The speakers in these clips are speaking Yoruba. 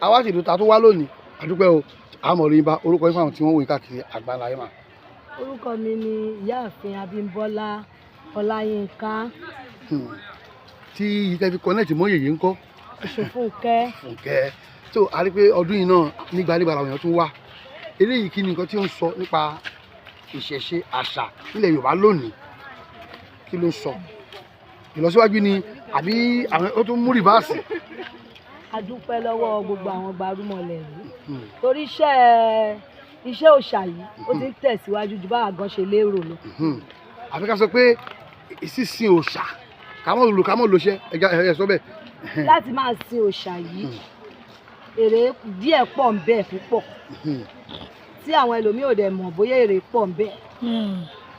Àwa sì ta tó wá lónìí, àdúpẹ́ o. Àmọ̀ rí bá orúkọ yín fáwọn tí wọ́n wò káàkiri àgbáńlá yìí mà. Orúkọ mi ni Ìyáàfin Abímbọ́lá Ọláyínká. Tí ìtẹ́ fi connect mọ́ yèyé ńkọ́? Ọ̀ṣunfúnkẹ́. Fúnkẹ́. Tó a rí pé ọdún yìí náà nígbà nígbà làwọn èèyàn tún wá. Eléyìí, kí ni nǹkan tí ó ń sọ nípa ìṣẹ̀ṣe, àṣà nílẹ̀ Yorùbá lónìí? Kí ló ń sọ? Ìlọsíwájú ni àbí àwọn ó tún mú reverse? A dúpẹ́ lọ́wọ́ gbogbo àwọn gbarúmọlẹ̀ yìí, torí iṣẹ́ òòṣà yìí, ó ti ń tẹ̀síwájú ju báwa gan ṣe lérò lọ. Àfi ká sọ pé sísìn òòṣà, kámọ́ lò, kámọ́ lò ṣẹ́ ẹ sọ bẹ́ẹ̀. Láti máa sin òòṣà yìí, èrè díẹ̀ pọ̀ ń bẹ púpọ̀, tí àwọn ẹlòmíì ò dẹ̀ mọ̀ bóyá èrè pọ̀ ń bẹ,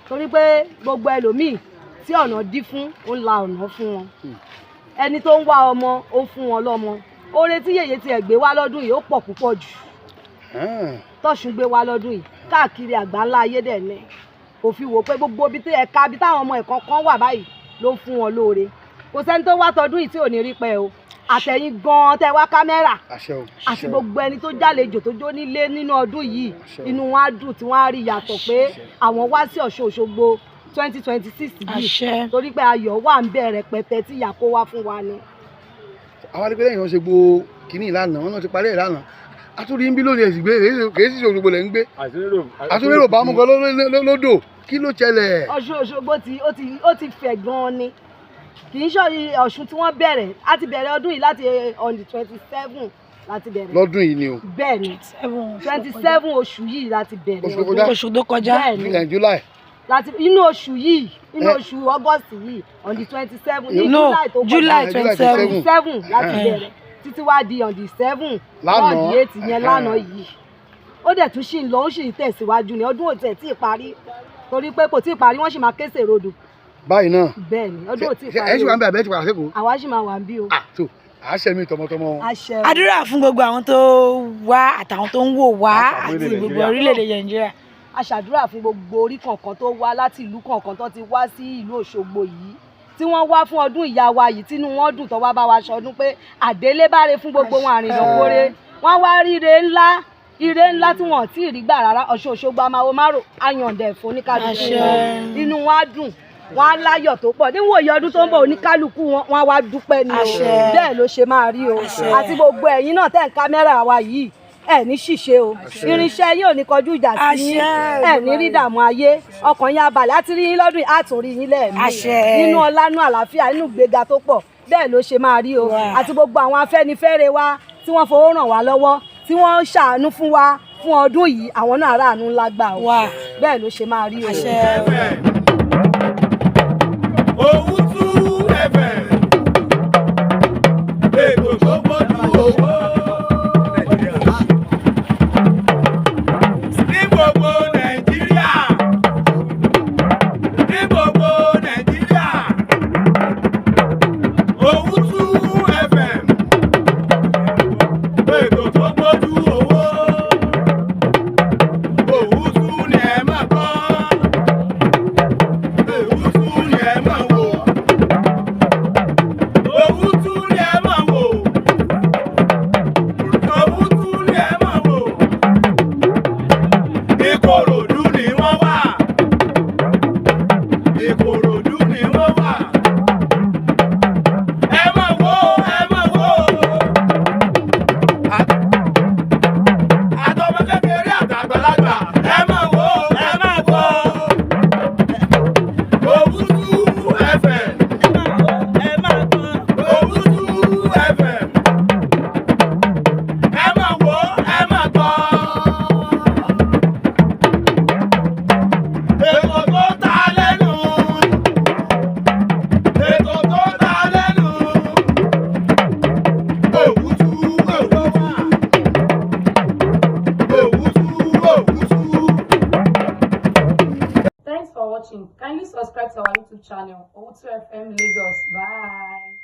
torí pé gbogbo ẹlòmíì tí ọ̀nà dí fún, ó ń la ọ̀nà fún wọn. Ẹni tó ń wá ọmọ, ó ń fún wọn lọ́mọ. Oore tí yèyé tiẹ̀ gbé wá lọ́dún yìí, ó pọ̀ púpọ̀ jù. Tọ́ṣun gbé wá lọ́dún yìí káàkiri àgbáńlá ayé dẹ̀ ní kò fi wò pé gbogbo ibi tí ẹ̀ka ibi táwọn ọmọ ẹ̀kọ́ kan wà báyìí ló ń fún wọn lóore. Kò sẹ́ni tó wá tọdún yìí tí ò ní rí pẹ́ o. Àtẹ̀yìn gan-an tẹ wá kámẹ́rà àti gbogbo ẹni tó jálejò, tó jó nílé nínú ọdún yìí, inú wọn á dùn tí wọ́n á rí yàtọ̀ pé àwọn wá sí Ọ̀ṣun Òṣogbo 2026 yìí, torí pé ayọ̀ wà ń bẹ̀rẹ̀ pẹ̀tẹ́ tí ìyá kó wá fún wa ni. Àwọn adigun lẹ́yìn wọn ṣe gbo kínní ìlànà wọn náà ti parí ìlànà àtúndì ń bí lónìí. Ẹ̀sìn gbé kèé sì Òṣogbo lẹ̀ ń gbé àtúndì bá mú kan lódò. Kí ló ṣẹlẹ̀? Ọ̀ṣun Òṣogbo ti ó ti fẹ̀ gan-an ni. Kì í ṣe Ọ̀ṣun tí wọ́n bẹ̀rẹ̀. A ti bẹ̀rẹ̀ ọdún yìí láti on the 27 láti bẹ̀rẹ̀. Lọ́dún yìí ni o. Bẹ́ẹ̀ ni, 27 oṣù yìí láti bẹ̀rẹ̀ ọdún. Oṣù tó kọjá. Bẹ́ẹ̀ ni. July. Láti inú oṣù yìí, inú oṣù August yìí, on the 27 ní July tó kọjá. July 27. 7 láti bẹ̀rẹ̀ títí wá di on the 7 lánàá. On the 8 yẹn lánàá yìí. Ó dẹ̀ tún ṣì ń lọ, ó sì ń tẹ̀síwájú ní. Ọdún ò tẹ̀ tí ì parí, torí pé kò tí ì parí, wọ́n sì máa kése rodò. Báyìí náà. Bẹ́ẹ̀ ni, ọdún ò tí ì parí. Ẹ ṣì wà ń bẹ àbẹ́ ti padà sẹ́kọ̀ọ́? Àwa ṣì máa wà ń bí o. Ah, tó àṣẹ mi tọmọtọmọ. Àṣẹ. Àdúrà fún gbogbo àwọn tó wá àtàwọn tó ń wò wá àti gbogbo orílẹ̀-èdè Nàìjíríà. A ṣàdúrà fún gbogbo orí kọ̀ọ̀kan tó wá láti ìlú kọ̀ọ̀kan tó ti wá sí ìlú Òṣogbo yìí, tí wọ́n wá fún ọdún ìyá wa yìí, tínú wọn dùn tó wá bá wa ṣọdún, pé àdélébáre fún gbogbo wọn, àrìnàkóre wọ́n wá rí ire ńlá, ire ńlá tí wọn ò tí ì rí gbà rárá. Ọ̀ṣun Òṣogbo amáwo márò ayọ̀ǹdẹ̀ fún oníkálukú wọn. Inú wọn á dùn, wọn á láyọ̀ tó pọ̀. Níwòye ọdún tó ń bọ̀, oníkálukú wọn wọn á wá dúpẹ́ ni o. Bẹ́ẹ̀ ló ṣe máa rí o. Àti gbogbo ẹ̀yin náà tẹ̀ ń kámẹ́rà wa yìí, ẹ ní ṣìṣe o. Irinṣẹ́ yín ò ní kọjú ìjà sí yín. Ẹ ní rí dààmú ayé. Ọkàn yín á balẹ̀. Á ti rí yín lọ́dún yìí, á tún rí yín lẹ́ẹ̀mí nínú ọlánú, àlàáfíà, nínú ìgbéga tó pọ̀. Bẹ́ẹ̀ ló ṣe máa rí o. Àti gbogbo àwọn Afẹ́nifẹ́re wa tí wọ́n fowó ràn wá lọ́wọ́, tí wọ́n ń ṣàánú fún wa fún ọdún yìí, àwọn náà ráàánú ńlá gbà o. Bẹ́ẹ̀ ló ṣe máa rí o. Owutu FM, ètò tó gbójú owó. Ní gbogbo Nàìjíríà, ní gbogbo Nàìjíríà, Owutu FM, ètò tó gbójú owó. Owutu ni ẹ máa gbọ́, Owutu ni ẹ máa wò. Owutu ni ẹ máa wò. Owutu ni ẹ máa wò. Ìkòròdú ni wọ́n wà. Ìkòròdú ni wọ́n wà. Ẹ máa wò, ẹ máa wò. Àtọmọ kékeré àtàgbàlagbà, ẹ máa wò, ẹ máa wò. Owutu FM. Owutu FM. Ẹ máa wò, ẹ máa gbọ́. Ètò tó ta lẹ́nu. Ètò tó ta lẹ́nu. Owutu, Owutu. Owutu, Owutu. Thanks for watching. Kindly subscribe to our YouTube channel, Owutu FM Lagos. Bye.